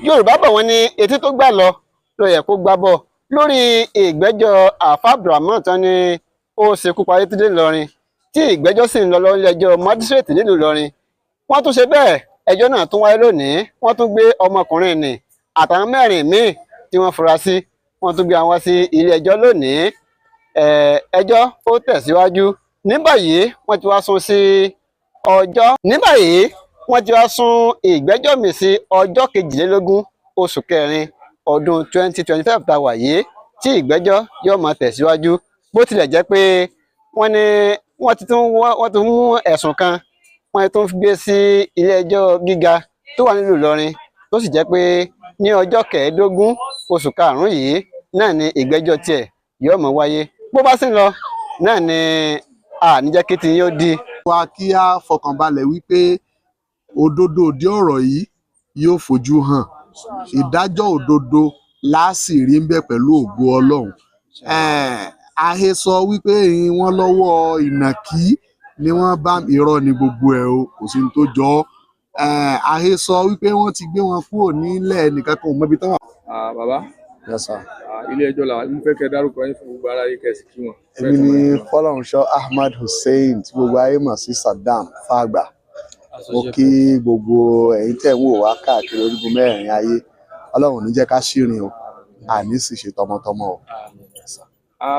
Yorùbá bọ̀, wọ́n ní etí tó gbà lọ ló yẹ kó gbá bọ̀. Lórí ìgbẹ́jọ́ Àfáà Abdulrahman tán ni ó ṣekú pa Ayétúndé Ìlọrin, tí ìgbẹ́jọ́ sì ń lọ lọ́wọ́ ilé-ẹjọ́ májísírèètì nílùú Ìlọrin, wọ́n tún ṣe bẹ́ẹ̀, ẹjọ́ náà tún wáyé lónìí. Wọ́n tún gbé ọmọkùnrin nì àtàwọn mẹ́rin míì tí wọ́n fura sí, wọ́n tún gbé àwọn wá sí ilé ẹjọ́ lónìí. Ẹjọ́ ó tẹ̀síwájú. Ní báyìí, wọ́n ti wá sún sí ọjọ́, ní báyìí wọ́n ti wá sún ìgbẹ́jọ́ mi sí ọjọ́ 22 oṣù kẹrin ọdún 2025 tá a wà yìí, tí ìgbẹ́jọ́ yóò máa tẹ̀síwájú. Bó tilẹ̀ jẹ́ pé wọ́n ní wọ́n tún mú ẹ̀sùn kan, wọ́n tún gbé sí ilé ẹjọ́ gíga tó wà nílùú Ìlọrin, tó sì jẹ́ pé ní ọjọ́ 15 oṣù karùn-ún yìí náà ni ìgbẹ́jọ́ tiẹ̀ yóò máa wáyé. Bó bá sì ń lọ náà ni a ní jẹ́ kí tí yóò di. Wa kí á fọkànbalẹ̀ wípé òdodo òdí ọ̀rọ̀ yìí yóò fojú hàn, ìdájọ́ òdodo láàsì rí ń bẹ̀ pẹ̀lú ògo Ọlọ́run. Àhesọ wípé wọ́n lọ́wọ́ ìnàkí ni wọ́n bá, irọ́ ni gbogbo ẹ̀ o, kò sí ní tó jọ ọ́. Àhesọ wípé wọ́n ti gbé wọn kúrò nílẹ̀, nìkan kan ò mọbi tán wà. Bàbá. Yes, sir. Ilé ẹjọ́ làwọn mo fẹ́ kẹ́ dárúkọ yín fún gbogbo aráyé, kẹ́ sì kí wọn. Èmi ni Fọlọ́runṣọ́ Ahmad Hussein, tí gbogbo ayé mọ̀ sí Saddam Fàgbà. Mo kí gbogbo ẹ̀yin tẹ̀ ń wò wá káàkiri orígun mẹ́rin ayé. Ọlọ́run ò ní jẹ́ ká ṣìrìn o, àní sì ṣe tọmọtọmọ o.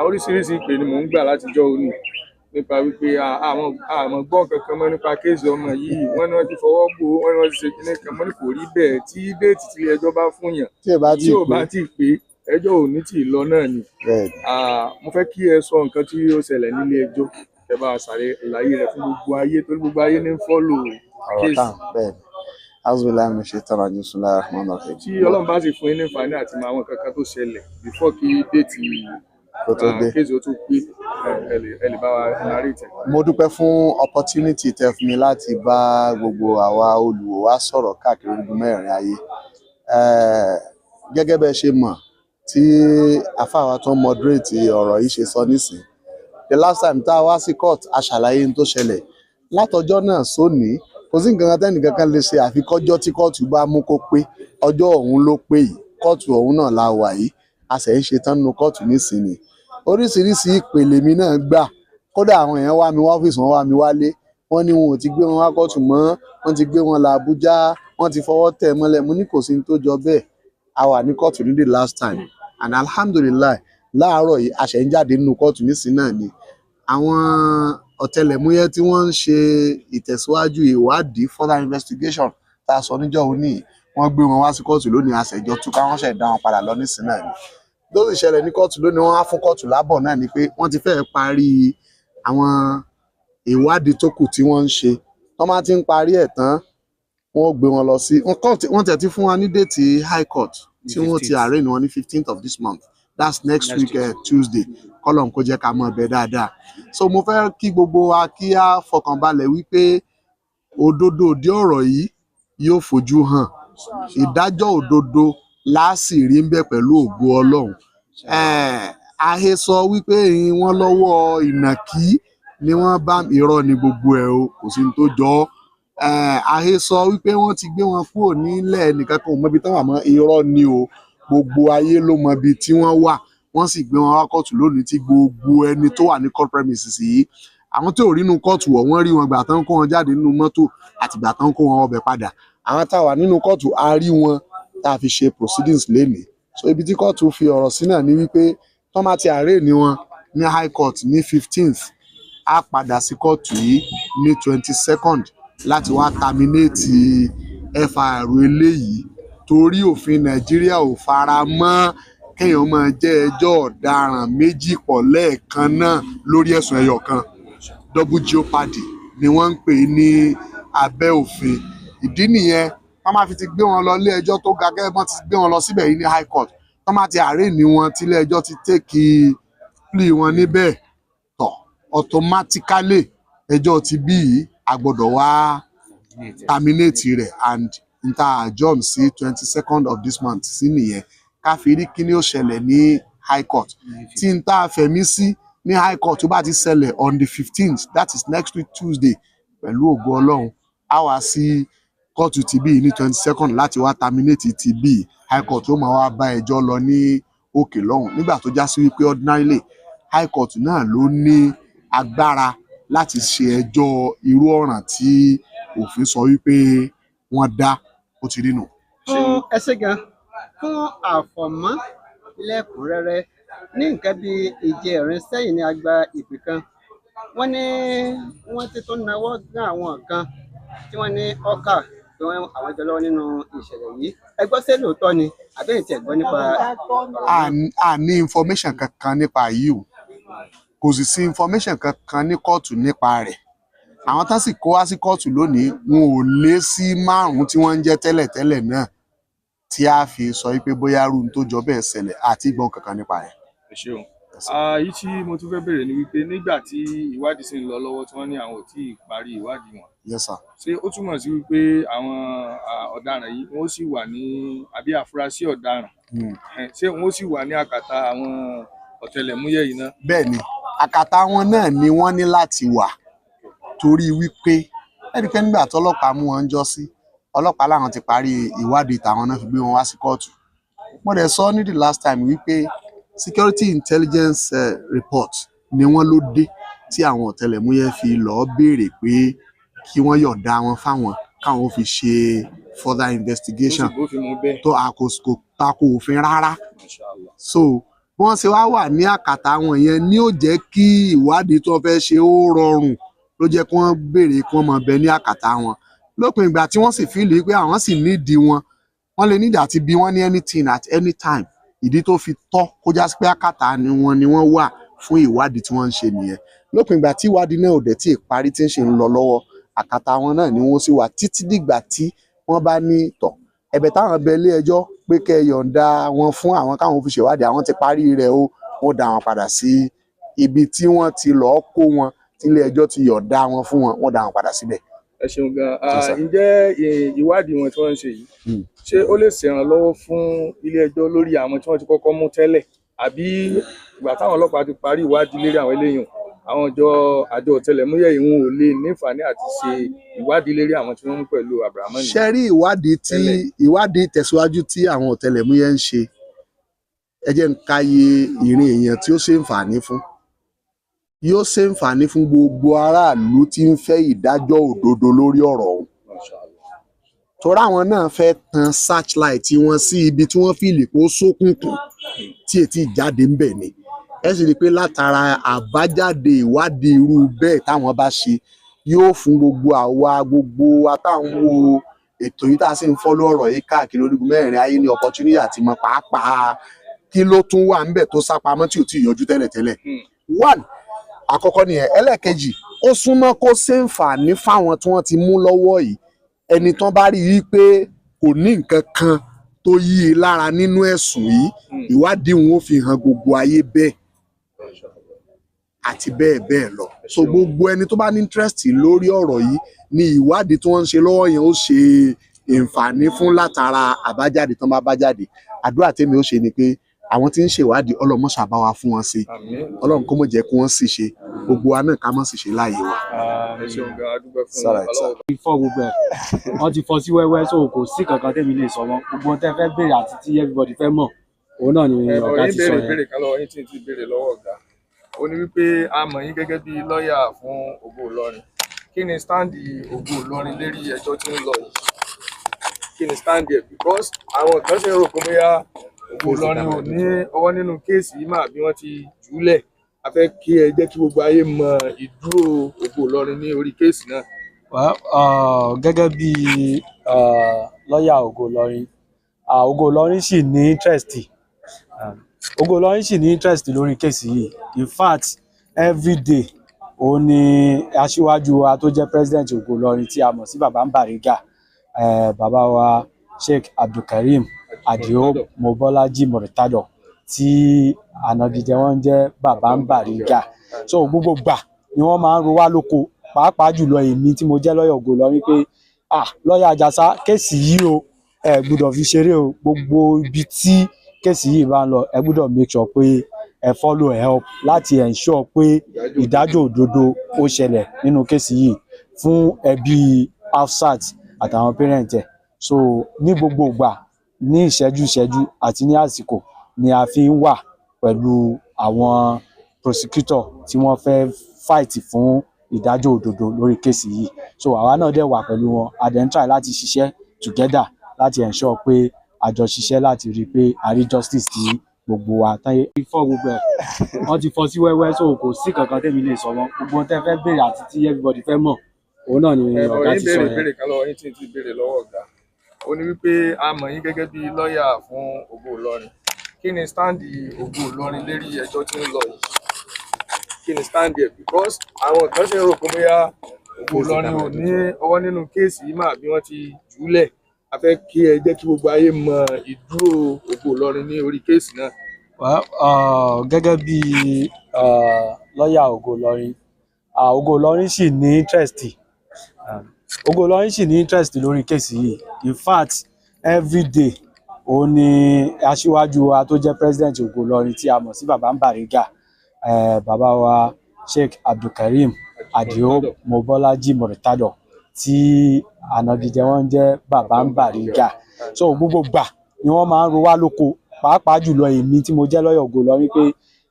Oríṣiríṣi ìpè ni mò ń gbà látijọ́ òní nípa wípé àwọn gbọ́ kankan mọ́ nípa case ọmọ yìí. Wọ́n ní wọ́n ti fọwọ́ bò ó, wọ́n ní wọ́n ti ṣe kinní kan. Mọ́ ní kò rí bẹ́ẹ̀. Tí date tí ilé ẹjọ́ bá fún yàn tí ẹ bá tí ò bá tí ì pé, ẹjọ́ ò ní tì í lọ náà ni. Mo fẹ́ kí ẹ sọ nǹkan tí ó ṣẹlẹ̀ nílé ẹjọ́, ẹ bá ṣàlàyé rẹ̀ fún gbogbo ayé, torí gbogbo ayé ní ń follow ọ̀rọ̀ case. Tán bẹ́ẹ̀ ni. Auzubillahi minash shaitani rajim, bismillahir rahmanir rahim. Tí Ọlọ́run bá sì fún yín ní àǹfààní àti mọ àwọn nǹkan kan tó ṣẹlẹ̀ before kí date kó tó dé case ó tó pé, ẹ lè bá wa narrate ẹ̀. Mo dúpẹ́ fún opportunity tẹ́ fún mi láti bá gbogbo àwa olùwò wa sọ̀rọ̀ káàkiri orígun mẹ́rin ayé. Gẹ́gẹ́ bẹ́ẹ̀ ṣe mọ̀, tí àfáà tó ń moderate ọ̀rọ̀ yìí ṣe sọ nísìn, the last time tá a wá sí court, a ṣàlàyé ohun tó ṣẹlẹ̀ látọjọ́ náà sóní. Kò sí nǹkan kan tẹ́nìkan kan lè ṣe àfi kọjọ́ tí kóòtù bá mú kó pé. Ọjọ́ ọ̀hún ló pé yìí, kóòtù ọ̀hún náà la wà yìí, a sì ń ṣe tán nínú kóòtù nísìnyí. Oríṣiríṣi ìpè lèmi náà gbà. Kódà àwọn èèyàn wá mi wá ọ́fíìsì, wọn wá mi wálé, wọ́n ní wọn ò ti gbé wọn wá kóòtù mọ́, wọ́n ti gbé wọn lọ Àbújá, wọ́n ti fọwọ́ tẹ̀ mọ́lẹ̀. Mo ní kò sí ní tó jọ bẹ́ẹ̀. A wà ní kóòtù ní the last time, and alhamdulillahi, láàárọ̀ yìí a ṣẹ̀ ń jáde nínú kóòtù nísìnyí náà ni. Àwọn ọ̀tẹlẹ̀múyẹ́ tí wọ́n ń ṣe ìtẹ̀síwájú ìwádìí, further investigation tá a sọ níjọ́ òní, wọ́n gbé wọn wá sí kóòtù lónìí. Àṣẹjọ túká, wọ́n ṣẹ̀ dá wọn padà lọ nísìnyí náà ni. Tó sì ṣẹlẹ̀ ní kóòtù lónìí, wọ́n á fún kóòtù lábọ̀ náà ni pé wọ́n ti fẹ́ẹ̀ parí àwọn ìwádìí tó kù tí wọ́n ń ṣe. Wọ́n máa ti ń parí ẹ̀ tán, wọ́n ó gbé wọn lọ sí wọ́n tẹ̀ ti fún wa ní date high court tí wọ́n ti arraign wọn ní 15th of this month, that's next week Tuesday. Kọ́lọ́un kó jẹ́ ká mọ̀ bẹ́ẹ̀ dáadáa. So mo fẹ́ kí gbogbo wa kí á fọkànbalẹ̀ wípé òdodo òdí ọ̀rọ̀ yìí yóò fojú hàn, ìdájọ́ òdodo láàsì rí ń bẹ̀ pẹ̀lú ògo Ọlọ́run. Àhesọ wípé wọ́n lọ́wọ́ ìnàkí ni wọ́n bá, irọ́ ni gbogbo ẹ̀ o, kò sí ní tó jọ ọ́. Àhesọ wípé wọ́n ti gbé wọn kúrò nílẹ̀, nìkan kan ò mọbi tán wà mọ́, irọ́ ni o. Gbogbo ayé ló mọ ibi tí wọ́n wà. Wọ́n sì gbé wọn wá kóòtù lónìí, tí gbogbo ẹni tó wà ní court premises yìí, àwọn tí ò rí inú kóòtù wọ̀, wọ́n rí wọn gbà tán kó wọn jáde nínú mọ́tò àtìgbà tán kó wọn ọbẹ̀ padà. Àwọn tá a wà nínú kóòtù, a rí wọn tá a fi ṣe proceedings lénìí. So ibi tí kóòtù fi ọ̀rọ̀ sí náà ni wípé tọ́ máa ti arraign wọn ní high court ní 15th, á padà sí kóòtù yìí ní 22nd láti wá terminate FIR eléyìí, torí òfin Nàìjíríà ò fara mọ́ kéèyàn máa jẹ́ ẹjọ́ ọ̀daràn méjì pọ̀ lẹ́ẹ̀kan náà lórí ẹ̀sùn ẹyọ kan. Double jeopardy ni wọ́n ń pè ní abẹ́ òfin. Ìdí nìyẹn wọ́n máa fi ti gbé wọn lọ ilé ẹjọ́ tó ga. Gẹ́gẹ́ bọ́n ti gbé wọn lọ síbẹ̀ yìí ní high court, wọ́n máa ti arraign wọn, tí ilé ẹjọ́ ti take plea wọn níbẹ̀ tọ̀, automatically ẹjọ́ ti bí yìí a gbọ́dọ̀ wá terminate rẹ̀, and n ta adjourn sí 22nd of this month sí nìyẹn, ká fi rí kíní ó ṣẹlẹ̀ ní high court. Tí n ta fẹ̀mí sí ní high court tó bá ti ṣẹlẹ̀ on the 15th, that is next week Tuesday, pẹ̀lú ògo Ọlọ́run, á wá sí. Kóòtù ti bí ní 22nd láti wá terminate ti bí. High court ó máa wá bá ẹjọ́ lọ ní òkè lọ́hùn, nígbà tó já sí wípé ordinarily high court náà ló ní agbára láti ṣe ẹjọ́ irú ọ̀ràn tí òfin sọ wípé wọ́n dá. Ó ti rí nù. Fún ẹsẹ gan fún àfọ̀mọ́ lẹ́kùnrẹ́rẹ́. Ní nǹkan bíi ìjẹrin sẹ́yìn ni a gba ìpè kan, wọ́n ní wọ́n ti tún náwó gán àwọn kan tí wọ́n ní ọkà pé wọ́n àwọn jọ lọ́wọ́ nínú ìṣẹ̀lẹ̀ yìí. Ẹ gbọ́, ṣé lóòótọ́ ni àbẹ́yìn tí ẹ gbọ́ nípa A ní information kankan nípa yìí o. Kò sì sí information kankan ní kóòtù nípa rẹ̀. Àwọn tá sì kó wá sí kóòtù lónìí, wọn ò lé sí márùn-ún tí wọ́n ń jẹ́ tẹ́lẹ̀tẹ́lẹ̀ náà tí a fi sọ wípé bóyá irú tó jọ bẹ́ẹ̀ ṣẹlẹ̀ àti ìgbọ́n kankan nípa rẹ̀. Ẹ ṣeun. Èyí tí mo tún fẹ́ béèrè ni wípé nígbà tí ìwádìí sì ń lọ lọ́wọ́, tí wọ́n ní àwọn ò tí ì parí ìwádìí wọn, Yes sir. ṣé ó túmọ̀ sí wípé àwọn ọ̀daràn yìí wọ́n sì wà ní, àbí àfúrásì ọ̀daràn, ṣé wọ́n sì wà ní àkàtà àwọn ọ̀tẹlẹ̀múyẹ́ yìí náà? Bẹ́ẹ̀ ni, àkàtà wọn náà ni wọ́n ní láti wà, torí wípé ẹni pé nígbà tọ́lọ́pàá mú wọn jọ sí, ọlọ́pàá làwọn ti parí ìwádìí tàwọn náà fi gbé wọn wá sí kóòtù. Mo dẹ̀ sọ ní the last time wípé security intelligence report ni wọ́n ló dé tí àwọn ọ̀tẹlẹ̀múyẹ́ fi lọ́ọ́ béèrè pé kí wọ́n yọ̀ǹda wọn fáwọn káwọn fi ṣe further Tó sì investigation. bófin mu bẹ́ẹ̀? Tó a kò tako òfin rárá. Mashallah. So bí wọ́n ṣe wá wà ní àkàtà wọn yẹn ni ó jẹ́ kí ìwádìí tó fẹ́ ṣe ó rọrùn, ló jẹ́ kí wọ́n béèrè kí wọ́n máa bẹ ní àkàtà wọn lópin ìgbà tí wọ́n sì feel pé àwọn sì nídìí wọn. Wọ́n lè nídìí àti bí wọ́n ní anything at any time. Ìdí tó fi tọ́ kó já sí pé àkàtà ni wọ́n ni wọ́n wà fún ìwádìí tí wọ́n ń ṣe nìyẹn. Lópin ìgbà tí ìwádìí náà ò dẹ̀ tí ì parí, tí ń ṣe ń lọ lọ́wọ́, àkàtà wọn náà ni wọ́n sì wà títí dìgbà tí wọ́n bá ní tọ̀ ẹ̀bẹ̀ táwọn bẹ ilé ẹjọ́ pé kẹ́ ẹ yọ̀ǹda wọn fún àwọn káwọn fi ṣèwádìí, àwọn ti parí rẹ̀ o, wọ́n dá wọn padà sí ibi tí wọ́n ti lọ́ọ́ kó wọn, tí ilé ẹjọ́ ti yọ̀ǹda wọn fún wọn, wọ́n dá wọn padà síbẹ̀. Ẹ ṣeun gan. Yes, sir. Ǹjẹ́ ìwádìí wọn tí wọ́n ń ṣe yìí, ṣé ó lè ṣèrànlọ́wọ́ fún ilé ẹjọ́ lórí àwọn tí wọ́n ti kọ́kọ́ mú tẹ́lẹ̀, àbí ìgbà táwọn ọlọ́pàá ti parí ìwádìí lérí àwọn eléyìí, àwọn àjọ ọ̀tẹlẹ̀múyẹ́ yìí wọn ò lè nífààní àti ṣe ìwádìí lérí àwọn tí wọ́n mú pẹ̀lú Abrahamu? Ṣe rí ìwádìí tí Tẹ́lẹ̀. ìwádìí tẹ̀síwájú tí àwọn ọ̀tẹlẹ̀múyẹ́ ń ṣe, ẹ jẹ́ n ka iye ìrìn èèyàn tí ó ṣe ń fàní fún. Yóò ṣe ń fàní fún gbogbo aráàlú tí ń fẹ́ ìdájọ́ òdodo lórí ọ̀rọ̀ ọ̀hún, torí àwọn náà fẹ́ tan searchlight wọn sí ibi tí wọ́n feel pé ó ṣókùnkùn tí ètí ìjáde ń bẹ̀ ni. Ẹ sì rí i pé látara àbájáde ìwádìí irú bẹ́ẹ̀ táwọn bá ṣe, yóò fún gbogbo àwa, gbogbo wa táwọn wo ètò yìí, tá a sì ń follow ọ̀rọ̀ yìí káàkiri orígun mẹ́rin ayé, ní opportunity àti mọ̀ pàápàá kí ló tún wà ńbẹ̀ tó sápamọ́ tí ò tí ì yọjú tẹ́lẹ̀tẹ́lẹ̀. One, àkọ́kọ́ nìyẹn. Ẹlẹ́ẹ̀kejì, ó súnmọ́ kó ṣèǹfààní fáwọn tí wọ́n ti mú lọ́wọ́ yìí. Ẹni tán bá rí i pé kò ní nǹkan kan tó yí i lára nínú ẹ̀sùn yìí, ìwádìí wọn ó fi hàn gbogbo ayé bẹ́ẹ̀ àti bẹ́ẹ̀ bẹ́ẹ̀ lọ. So gbogbo ẹni tó bá ní interest lórí ọ̀rọ̀ yìí ni ìwádìí tí wọ́n ń ṣe lọ́wọ́ yẹn ó ṣe ìǹfààní fún látara àbájáde tán bá bá jáde. Àdúrà tèmi ó ṣe ni pé àwọn tí ń ṣèwádìí, ọlọ́mọṣà bá wa fún wọn ṣe. Àmín. Ọlọ́run kó mọ̀ jẹ́ kí wọ́n sì ṣe, gbogbo wa náà ká mọ̀ sì ṣe láàyè wa. Ẹ ṣeun gan, a dúpẹ́ fún All right, sir. Ọlọ́run. Ti fọ́ gbogbo ẹ̀, wọ́n ti fọ́ sí wẹ́wẹ́, so kò sí kankan tèmi lè sọ mọ́. Gbogbo ohun tẹ́ fẹ́ béèrè àti tí everybody fẹ́ mọ̀, òun náà ni Ẹ ọ̀gá ọ̀rọ̀ yín ti sọ béèrè yẹn. ìbéèrè kan lọ́wọ́ yín tí n ti béèrè lọ́wọ́ ọ̀gá. Ó ní wípé a mọ̀ yín gẹ́gẹ́ bí lọ́ọ̀yà fún Ògo Ìlọrin. Kí ni stand Ògo Ìlọrin lérí ẹjọ́ tí ń lọ yìí? Kí ni stand ẹ̀? Because àwọn kan sì ń rò pé bóyá Ògo Ìlọrin ò ní ọwọ́ nínú case yìí mà bí wọ́n ti jùúlẹ̀. A fẹ́ kí ẹ jẹ́ kí gbogbo ayé mọ ìdúró Ògo Ìlọrin ní orí case náà. Well, gẹ́gẹ́ bí lọ́ọ̀yà Ògo Ìlọrin, Ògo Ìlọrin sì ní interest, Ògo Ìlọrin sì ní interest lórí case yìí. In fact, every day òun ni aṣíwájú wa tó jẹ́ president Ògo Ìlọrin tí a mọ̀ sí Baba Bariga, bàbá wa Sheikh Abdulkareem Adio Mobolaji Murtado, tí ànàgìjẹ wọn ń jẹ́ Baba Bariga. So gbogbo gbà ni wọ́n máa ń ro wá lóko, pàápàá jùlọ èmi tí mo jẹ́ lọ́yà Ògo Ìlọrin, pé ah, lọ́yà Àjàsá, case yìí o, ẹ gbọ́dọ̀ fi ṣeré o. Gbogbo ibi tí case yìí bá ń lọ, ẹ gbọ́dọ̀ make sure pé ẹ follow ẹ up láti ensure pé ìdájọ́ òdodo ó ṣẹlẹ̀ nínú case yìí fún ẹbí Hafsat. àtàwọn parent ẹ̀. So ní gbogbo ìgbà, ní ìṣẹ́jú ìṣẹ́jú àti ní àsìkò ni a fi ń wà pẹ̀lú àwọn prosecutor tí wọ́n fẹ́ fight fún ìdájọ́ òdodo lórí case yìí. So àwa náà dẹ̀ wà pẹ̀lú wọn, a dẹ̀ ń try láti ṣiṣẹ́ together láti ensure pé a jọ ṣiṣẹ́ láti rí i pé a rí justice tí gbogbo wa tán. Fọ́ gbogbo ẹ̀, wọ́n ti fọ́ sí wẹ́wẹ́, so kò sí kankan tẹ́mi lè sọ mọ́. Gbogbo ohun tẹ́ fẹ́ béèrè àti tí everybody fẹ́ mọ̀, òun náà ni Ẹ̀bọ̀ ọ̀gá yín ti sọ béèrè yẹn. Ìbéèrè kan lọ́wọ́ yín tí n ti béèrè lọ́wọ́ ọ̀gá, ó ní wípé a mọ̀ yín gẹ́gẹ́ bí lọ́ọ̀yà fún Ògo Ìlọrin. Kí ni stand Ògo Ìlọrin lérí ẹjọ́ tí ń lọ yìí? Kí ni stand ẹ̀? Because àwọn kan sì ń rò pé bóyá Ògo Ìlọrin ò ní ọwọ́ nínú case yìí mà bí wọ́n ti jùúlẹ̀. A fẹ́ kí ẹ jẹ́ kí gbogbo ayé mọ ìdúró Ògo Ìlọrin ní orí case náà. Well, gẹ́gẹ́ bí lọ́ọ̀yà Ògo Ìlọrin, Ògo Ìlọrin sì ní interest, Ògo Ìlọrin sì ní interest lórí case yìí. In fact, every day òun ni aṣíwájú wa tó jẹ́ president Ògo Ìlọrin tí a mọ̀ sí Baba Bariga, bàbá wa Sheikh Abdulkareem Adio Mobolaji Murtado, tí ànàgìjẹ wọn ń jẹ́ Baba Bariga. So gbogbo gbà ni wọ́n máa ń ro wá lóko, pàápàá jùlọ èmi tí mo jẹ́ lọ́yà Ògo Ìlọrin, pé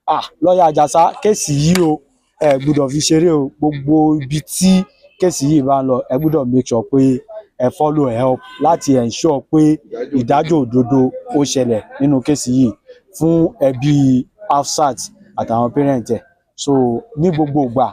ah, lọ́yà Àjàsá, case yìí o, ẹ gbọ́dọ̀ fi ṣeré o. Gbogbo ibi tí case yìí bá ń lọ, ẹ gbọ́dọ̀ make sure pé ẹ follow ẹ up láti ensure pé ìdájọ́ òdodo ó ṣẹlẹ̀ nínú case yìí fún ẹbí Hafsat àtàwọn parent ẹ̀. So ní gbogbo ìgbà,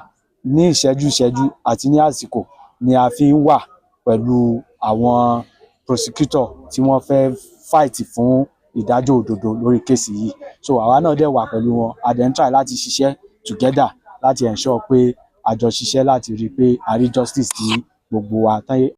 ní ìṣẹ́jú ìṣẹ́jú àti ní àsìkò ni a fi ń wà pẹ̀lú àwọn prosecutor tí wọ́n fẹ́ fight fún ìdájọ́ òdodo lórí case yìí. So àwa náà dẹ̀ wà pẹ̀lú wọn, a dẹ̀ ń try láti ṣiṣẹ́ together láti ensure pé a jọ ṣiṣẹ́ láti rí i pé a rí justice tí gbogbo wa tán.